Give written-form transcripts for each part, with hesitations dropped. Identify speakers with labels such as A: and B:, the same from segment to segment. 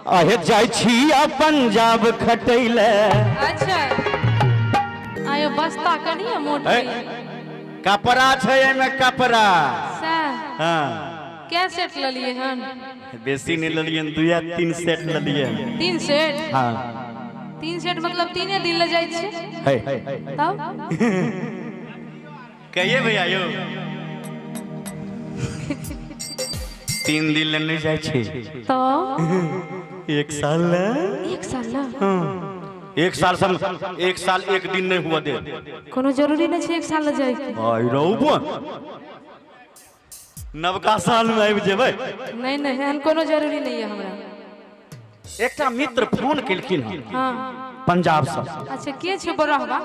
A: अहे जाइ छी पंजाब खटैले।
B: अच्छा आयो बस्ता कनिए मोट
A: है। कपड़ा छै एहिमे कपड़ा।
B: सएह।
A: हाँ।
B: कै सेट लेलियै हन?
A: बेसी नहि लेलियै, 2 या 3 सेट लेलियै।
B: 3 सेट?
A: हाँ।
B: 3 सेट मतलब 3 दिन ले जाइ छियै?
A: है।
B: तब
A: कहिए भैया यौ, 3 दिन ले नहीं जाइ छी।
B: तो
A: 1 साल ले।
B: 1 साल ले?
A: हाँ। 1 साल सम 1 साल 1 दिन नहीं हुआ दे।
B: कोनो जरूरी नहीं छै 1 साल ले जाय के।
A: आई रौबो नवका साल में आबि जेबै।
B: नहीं नहीं, एहन कोनो जरूरी नहीं है हमरा।
A: एकटा मित्र फोन केलखिन हन।
B: हाँ।
A: पंजाब से।
B: अच्छा के छै बड़हबा?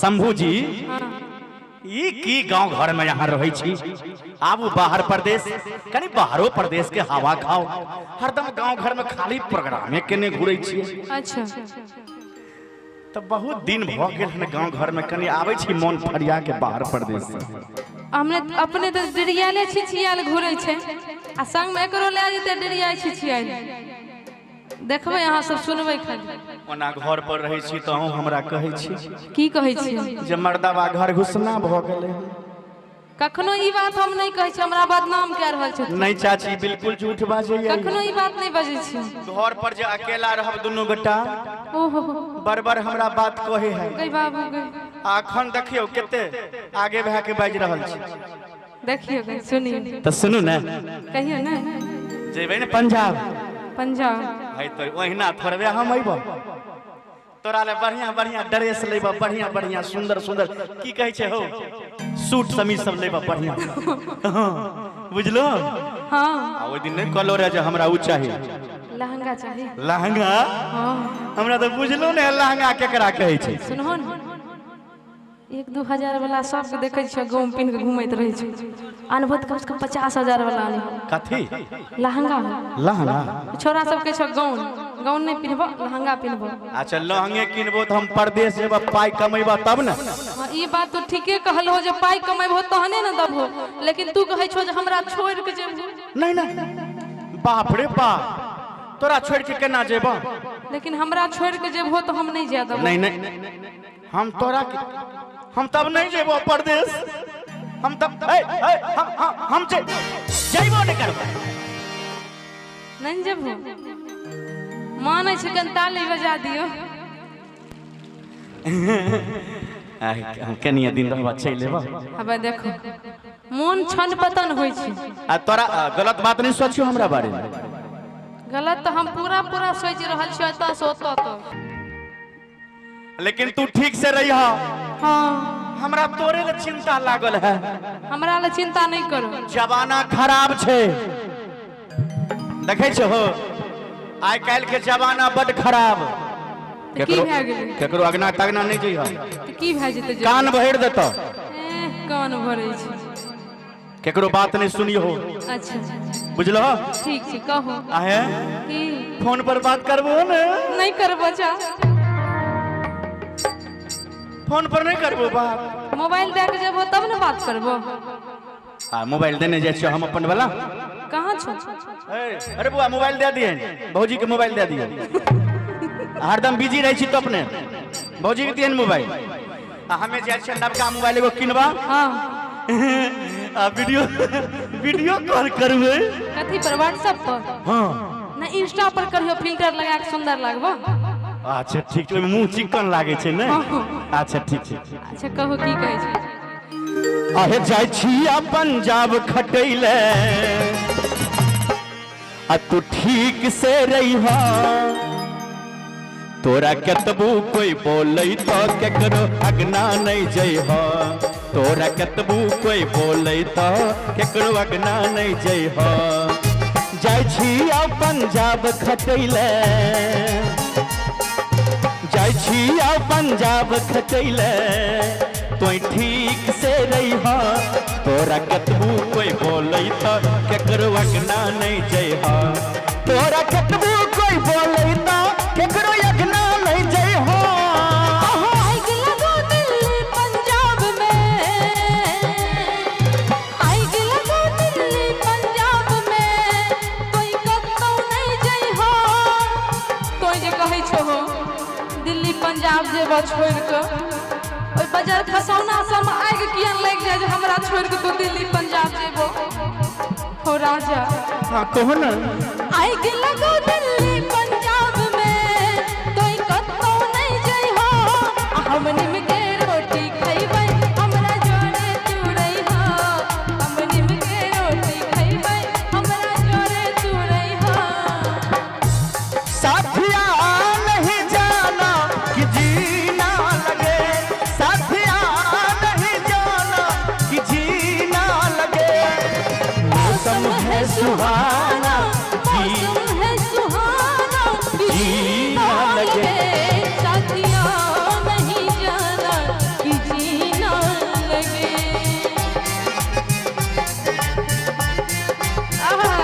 A: शंभू जी।
B: हाँ।
A: ई की गांव घर में यहाँ रहै छी, आबू बाहर प्रदेश, कनी बाहरो प्रदेश के हवा खाओ, हरदम गांव घर में खाली प्रोग्रामे केने घुरै छी।
B: अच्छा।
A: तऽ बहुत दिन भऽ गेल हन गांव घर में, कनी आबै छी मन फरिया के बाहर प्रदेश से।
B: हमने अपने तऽ डिरियाले छिछियाल घुरै छै आ संग में एकरो लए जेतै डिरियाल छिछियाल। देखबै अहाँ सब, सुनबै खाली।
A: ओना घर पर रहै छी तऽ अहूँ हमरा कहै छी।
B: की कहै छी?
A: जे मर्दाबा घर घुसना भऽ गेलै।
B: कखनो ई बात हम नहि कहै छी, हमरा बदनाम कए रहल छथिन।
A: नहीं चाची, बिल्कुल झूठ बाजैया।
B: कखनो ई बात नहि बजै छी।
A: घर पर जे अकेला रहब दुनू गोटा,
B: ओहो,
A: बरबर हमरा बात कहे है।
B: गई बाबू गई।
A: आ अखन देखियौ कते आगे भए के बाजि रहल छी।
B: देखियौ गई, सुनियौ।
A: तऽ सुनू ने।
B: कहियौ ने।
A: जेबै ने पंजाब?
B: पंजाब।
A: है तऽ ओहिना थोड़बे हम अयबो, तोरा ले बढ़िया बढ़िया ड्रेस लेबो, बढ़िया बढ़िया सुंदर सुंदर की कहै छै हो सूट समीज सब लेबो बढ़िया। हाँ, बुझलो?
B: हाँ।
A: आ ओहि दिन नहि कहलो रहे जे हमरा उ चाही।
B: लहंगा चाही।
A: लहंगा?
B: हाँ।
A: हमरा तऽ बुझलो नहि लहंगा केकरा कहै छै।
B: सुनहो ने, 1-2 हजार वाला सबके देखै छियै गाँव पिन्ह के घूमैत रहै छै, अनबो तऽ कमसँ कम 50,000 वाला आनी।
A: कथी?
B: लहंगा।
A: लहंगा?
B: छोरा सबके छौ गाउन, गाउन नहि पिन्हबो लहंगा पिन्हबो।
A: अच्छा लहंगे किनबो तऽ हम परदेश जेबो पाइ कमेबो तब ने।
B: हाँ, ई बात तो ठीके कहलहो जे पाइ कमेबहो तहने ने देबहो, लेकिन तू कहै छो जे हमरा छोड़ि के जेबहो।
A: नहीं नहीं, बाप रे बाप, तोरा छोड़ि के केना जेबो?
B: लेकिन हमरा छोड़ि के जेबहो तऽ हम नहि जाय देबो।
A: नहीं नहीं, हम तोरा के हम तब नहीं जेबो परदेश, हम तब ए, ए, हम जेबो नहीं करबो।
B: नहीं जेबहो? मानै छै कनि ताली बजा दियौ।
A: कनिए दिन रहबा चलि एबो।
B: हबे देखो मोन छन पतन होइ छै।
A: आ तोरा गलत बात नहीं सोचियो हमरा बारे में।
B: गलत तऽ हम पूरा पूरा सोचि रहल छियै एतऽ से ओतऽ तक।
A: लेकिन तू ठीक से रही।
B: हाँ।
A: हमरा तोरे ले चिंता लागल है।
B: हमरा ले चिंता नहीं करो।
A: जमाना खराब छै, देखै छो आइ काल्हि के जमाना बड खराब।
B: तऽ की भए गेलै?
A: केकरो अगना तगना नहीं जइह।
B: तऽ की भए जेतै?
A: कान भरि देतौ।
B: कान भरै छै।
A: केकरो बात नहीं सुनियो।
B: अच्छा।
A: बुझलो?
B: ठीक छै, कहू।
A: आहे
B: की?
A: फोन पर बात करबो ने?
B: नहीं करबो चा।
A: फोन पर नहीं करबो बात?
B: मोबाइल दए के जेबहो तब ने बात करबो।
A: आ मोबाइल देने जाइ छियौ हम अपन वाला।
B: कहाँ छौ?
A: अरे बुआ मोबाइल दे दिहन, भौजी के मोबाइल दे दिहन। हरदम बिजी रहै छी तो अपने भौजी के दिहन मोबाइल। आ हमे जाइ छियै नवका मोबाइल एगो किनबा।
B: हाँ।
A: आ वीडियो वीडियो कॉल करबै।
B: कथी पर, व्हाट्सएप पर?
A: हाँ।
B: नहीं इंस्टा पर करियो, फिल्टर लगा के सुंदर लागबो।
A: अच्छा ठीक छै, ओहिमे मुँह चिकन लागै छै ने। अच्छा ठीक छै।
B: अच्छा कहू की कहै छै?
A: अहे जाइ छी पंजाब खटैले, आ तू ठीक से रहिह, तोरा कतबू कोई बोलै तो केकरो अगना नहीं जइह, तोरा कतबू कोई बोलै तो केकरो अगना नहीं जइह। जाइ छी पंजाब खटैले, जाइ छी पंजाब खटैले, तोय ठीक से रहिह, तोरा कतबू कोई बोलै तो केकरो अगना नहीं जइह, तोरा कतबू कोई बोलै तो केकरो अगना नहीं जइह।
B: आगि लगो दिल्ली पंजाब में, आगि लगो दिल्ली पंजाब में, कोई कतौ नहीं जइहो। कहै छहो दिल्ली पंजाब जेबऽ छोड़ि कऽ, ओहि बजर खसौना सबमे आगि किया ने लागि जाय जे हमरा छोड़ि कऽ तू दिल्ली पंजाब जेबो। हो राजा।
A: हाँ, कहो ना।
B: आगि लगो दिल्ली पंजाब में, तोय कतौ नहीं जइहो, आ हम निमके रोटी खइबै, हमरा जोरे तू रहिहो। हम निमके रोटी खइबै, हमरा जोरे तू रहिहो।
A: साथिया नहीं जाना कि जीना लगे, साथिया नहीं जाना कि जीना लगे, मौसम है सुहाना जी
B: मौसम है सुहाना कि
A: जीना
B: जीना
A: लगे।
B: लगे, साथिया नहीं जाना कि जीना लगे। आहा।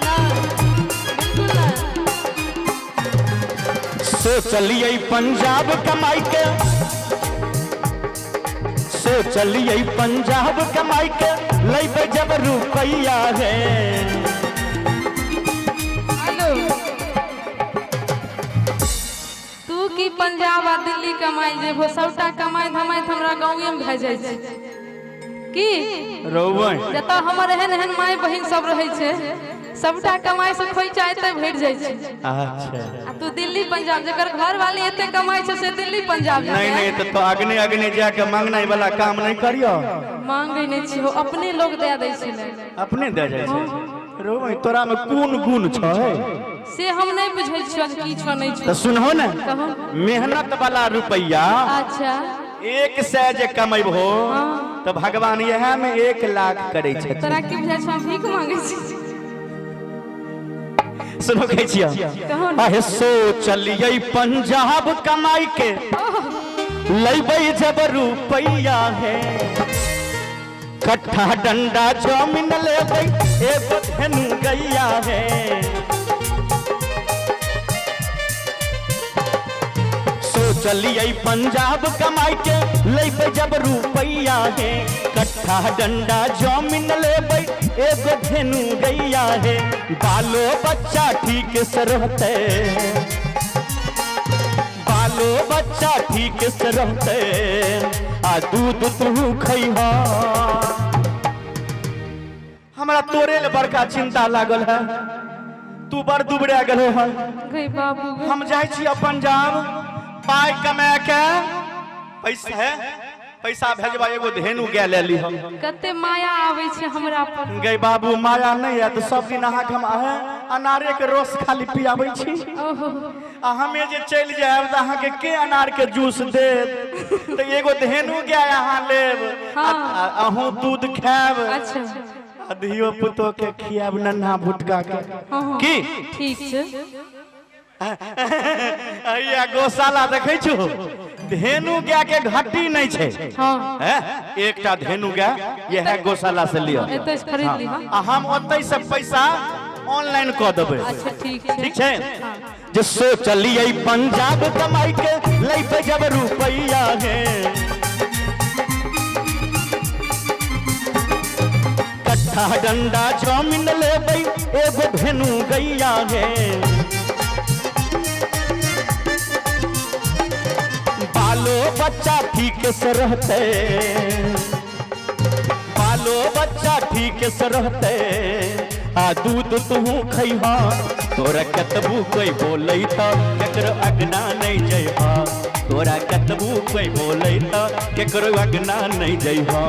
B: ना, बिल्कुल ना।
A: सोचलिए पंजाब कमाई के, सोचलिए पंजाब कमाई के लैबे जब रुपैया है।
B: हेलो, तू की पंजाब आ दिल्ली कमाई जेबो, सबटा कमाई धमाई हमरा गाँवे में भए जाइ छै की।
A: रौबन
B: जतऽ हमर एहन एहन माय बहिन सब रहै छै, सबटा कमाई से खोइचा एते भरि जाइ छै।
A: अच्छा।
B: आ तू दिल्ली पंजाब, जकर घर वाली एते कमाई छै से दिल्ली पंजाब
A: नहीं
B: जेतै?
A: नहीं, तो अग्नि अग्नि जाके मांगनाई वाला काम नहीं करियो।
B: मांगे नहीं छी हो, अपने लोग दे दै छलै।
A: अपने दे जाइ छै। रौबन, तोरा में कोन गुण छै?
B: से हम नहीं बुझै छियौ जे की छौ नहि
A: तो
B: छौ।
A: सुनहो ने।
B: कहो।
A: मेहनत वाला रुपैया
B: अच्छा।
A: 100 जे कमेबहो तो भगवान इएह में 1 लाख करै छथिन।
B: तोरा की बुझाइ छौ, हम भीख मांगे छी?
A: सुनो, कहै छियै।
B: कहो ने।
A: अहे सोचलियै पंजाब कमाई के लैबै जब रुपैया है, कट्ठा डंडा जमीन लेबै, एगो धेनु गैया है। सोचलियै पंजाब कमाई के लैबै जब रुपैया है, कट्ठा डंडा जमीन लेबै, एगो धेनु गैया है। बालो बच्चा ठीक से रहते, बालो बच्चा ठीक से रहते, आ दूध तू खैहा। हमरा तोरे ले बड़का चिंता लागल है, तू बड़ दुबरा गेल हन।
B: गई बाबू गई।
A: हम जाइ छी पंजाब पाइ कमा के, पैसा है, पैसा भेजबा, एगो धेनु गाय ले ली हम।
B: कते माया आबै छै हमरा पर।
A: गई बाबू, माया नहीं है तो सब दिन अहाँके हम अहे अनारे के रस खाली पियाबै छी।
B: ओहो।
A: आ हमे जे चलि जायब तऽ अहाँके के अनार के जूस देत? तऽ एगो धेनु गाय अहाँ लेब आ अहूँ दूध खायब आ धियो पुतो के खियाब, नन्हा भुटका के।
B: हाँ।
A: की?
B: ठीक छै।
A: हैया गौशाला देखै छु, धेनु गाय के घटी नहीं छै। हैं? एकटा धेनु गाय इएह गौशाला से लिअ।
B: एतै से खरीद लीह।
A: आ हम ओतै से पैसा ऑनलाइन कऽ देबै।
B: अच्छा, ठीक छै।
A: ठीक छै। जे सोचलियै पंजाब कमाई के लैबै जब रुपैया है, कट्ठा डंडा जमीन लेबै, एगो धेनु गैया है। बालो बच्चा ठीक से रहते, बालो बच्चा ठीक से रहते, आ दूध तू खैहा। तोरा कतबू कोई बोलै त केकरो अगना नहीं जइहा, तोरा कतबू कोई बोलै त केकरो अगना नहीं जइहा।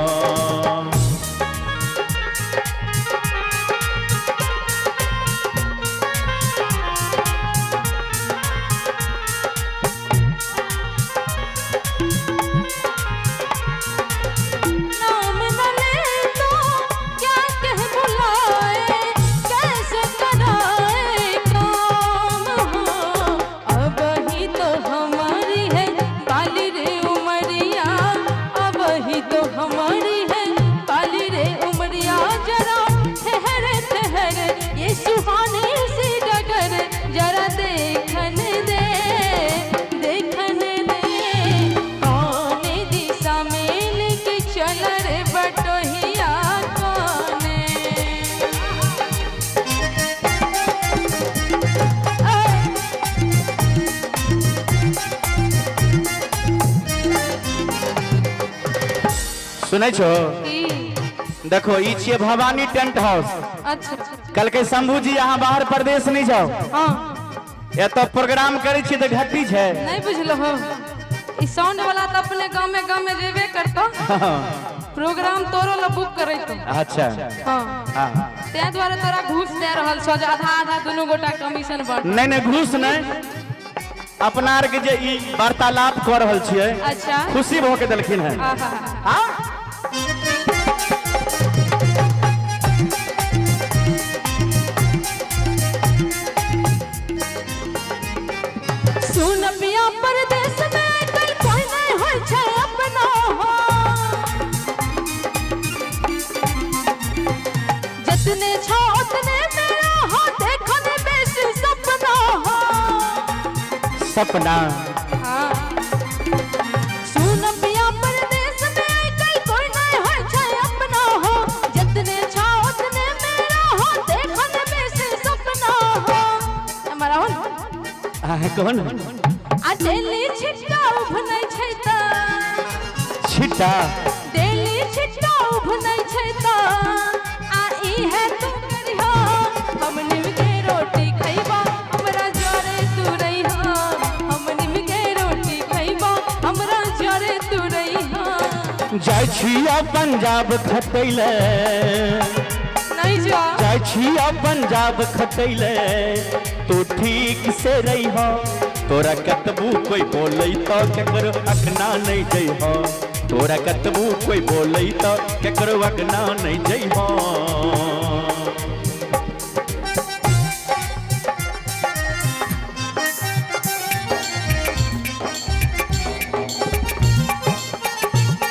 B: नाम न ले तो क्या कह बुलाए, कैसे कराए काम हो। अब ही तो हमारी है पाली रे उमरिया, अब ही तो हमारी है।
A: सुनै छो?
B: की?
A: देखो, ई छियै भवानी टेंट हाउस।
B: अच्छा।
A: कहलकै शंभू जी, अहाँ बाहर प्रदेश नहि जाउ।
B: हाँ।
A: एतऽ प्रोग्राम करै छियै तऽ घट्टी छै।
B: नहीं बुझलो हो, ई साउंड वाला तऽ अपने गाँव में, गाँव में जेबे करतो। प्रोग्राम तोरो ला बुक करे तो।
A: अच्छा।
B: हाँ।
A: हाँ।
B: ताहि दुआरे तोरा घूस दे रहल छौ जे आधा आधा दुनू गोटा कमीशन बांट।
A: नहि नहि, घूस नहि, अपना आर के जे ई वार्तालाप कऽ रहल छियै,
B: अच्छा।
A: खुशी भऽ के देलखिन हेँ।
B: आहा।
A: हाँ।
B: सुन पिया, परदेश में कल कोई नहीं होय छै अपना हो। जतने छौ उतने मेरा हो, देखो ने बेसी सपना हो।
A: सपना।
B: हाँ। सुन पिया, परदेश में कल कोई नहीं होय छै अपना हो। जतने छौ उतने मेरा हो, देखो ने बेसी सपना हो। हमारा हो।
A: अहाँ कौन?
B: आ डेली छिट्टा उभनै छै त
A: छिट्टा।
B: डेली छिट्टा उभनै छै त आ ई है तू करिहो, हम निम के रोटी खैबा, हमरा जरे तू रहिहो। हम निम के रोटी खैबा, हमरा जरे तू रहिहो।
A: जाइ छियै पंजाब खटैले।
B: नहीं जा।
A: जाइ छियै पंजाब खटैले, तू ठीक से रहिह। तोरा कतबू कोई बोलै तऽ केकरो अगना नहि जइह। तोरा कतबू कोई बोलै तऽ केकरो अगना नहि जइह।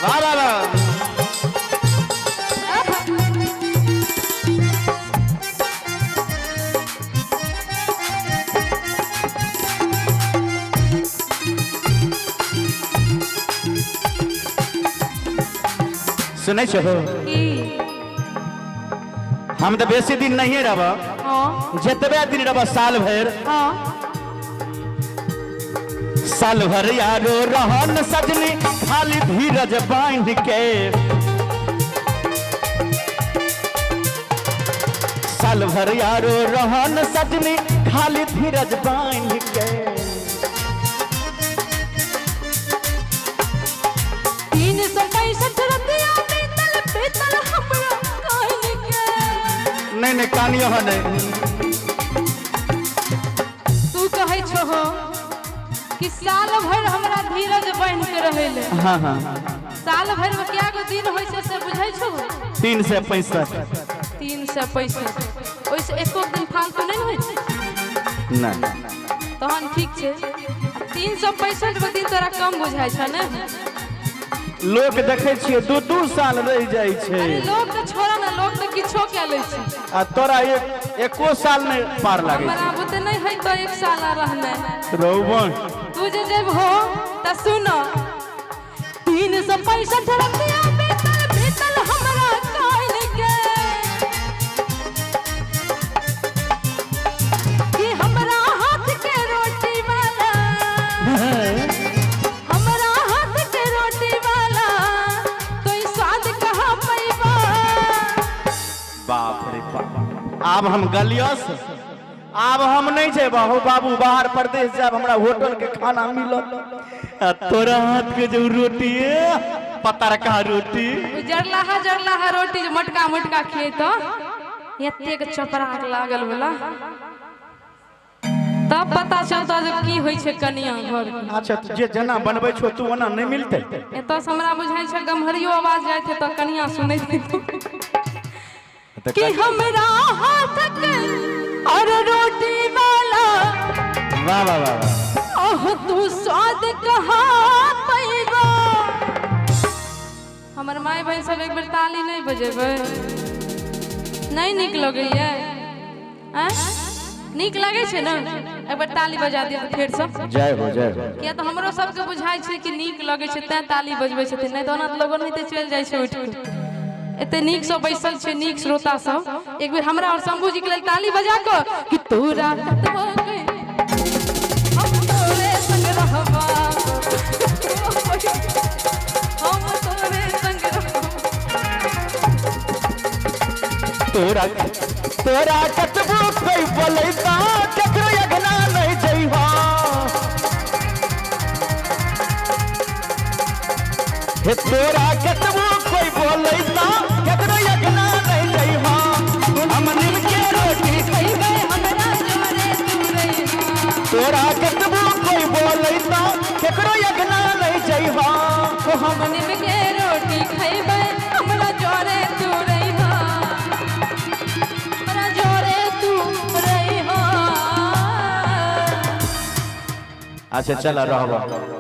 A: वाह वाह वाह! सुनै छहो?
B: की?
A: हम तऽ बेसी दिन नहिए रहब।
B: हाँ।
A: जतबे दिन रहब, साल भरि।
B: हाँ।
A: साल भर यारो रहन सजनी, खाली धीरज बांध के। साल भर यारो रहन सजनी, खाली धीरज बांध के।
B: 365 रतिया बीतल बीतल हमरा कान के।
A: नहीं नहीं, कानियो नहीं।
B: तू कहै छहो कि साल भरि हमरा धीरज बान्हि के रहै ले।
A: हाँ हाँ
B: साल भरि में कए गो दिन होइ छै से बुझै छहो?
A: 365।
B: 365। ओहिसँ एको दिन फालतू नहि ने होइ छै?
A: नहीं।
B: तहन ठीक छै। 365 गो दिन तोरा कम बुझाइ छ ने?
A: लोक देखै छियै, 2-2 साल रहि जाइ छै।
B: अरे, लोक तऽ छोड़ा ने, लोक तऽ किछो कए लै छै।
A: आ तोरा एक एको साल नहि पार लागै।
B: हमरा बुते नहि होइ तऽ एक साल रहनाइ।
A: छै रौबन।
B: तू जे जेबहो तऽ सुन, 365 रतिया बीतल बीतल हमरा कान के कि हमरा हाथ के रोटी वाला, हमरा हाथ के रोटी वाला तो स्वाद कहाँ पैबा?
A: बाप रे बाप, आब हम गलियस, आब हम नहीं जेब हो बाबू बाहर प्रदेश। जाब हमरा होटल के खाना मिलत आ तोरा हाथ के जो रोटी है, पतरका रोटी।
B: ओ जरलाहा जरलाहा रोटी जे मोटका मोटका खिए तो एतेक चपराक लागल बोला, तब पता चलता जे की होइ छै कनिया घर के।
A: अच्छा, तऽ जे जेना बनबै छौ तू, ओना नहि मिलतै?
B: एतऽ से हमरा बुझाइ छै गम्हरियो आवाज जाइत है तऽ कनिया सुनैत हेतौ कि हमरा हाथक और रोटी वाला।
A: वाह वाह वाह वाह!
B: ओह, तू स्वाद कहाँ पैबा? हमर माय बहिन सब, एक बेर ताली नहि बजेबै? नहि नीक लगैया? आँय, नीक लगै छै ने? एक बेर ताली बजा दिअ तऽ फेरसँ।
A: जय हो, जय हो।
B: किया तऽ हमरो सबके बुझाइ छै कि नीक लगै छै, तैं ताली बजबै छथिन। नहि तऽ ओना तऽ लोग ओनाहिते चलि जाइ छै उठि कऽ। एते नीकसँ बैसल छै, नीक श्रोता सब, एक बेर हमरा और शंभू जी के लेल ताली बजा कऽ कि तोरा कतबो के हम तोरे संग रहबा, हम तोरे संग रहबा।
A: तोरा तोरा कतबो कोई बोलै त केकरो अगना नहीं जइहा। हे तोरा कतबो कोई बोलै त केकरो अगना नहीं जइहा। हम नीम के रोटी
B: खइबै हमरा जोरे तू रहिहा।
A: तोरा कतबो कोई बोलै त केकरो अगना नहीं जइहा।
B: ओ हम निमके रोटी खइबै हमरा जोरे तू रहिहा, हमरा जोरे तू रहिहा।
A: अच्छा चल रहब।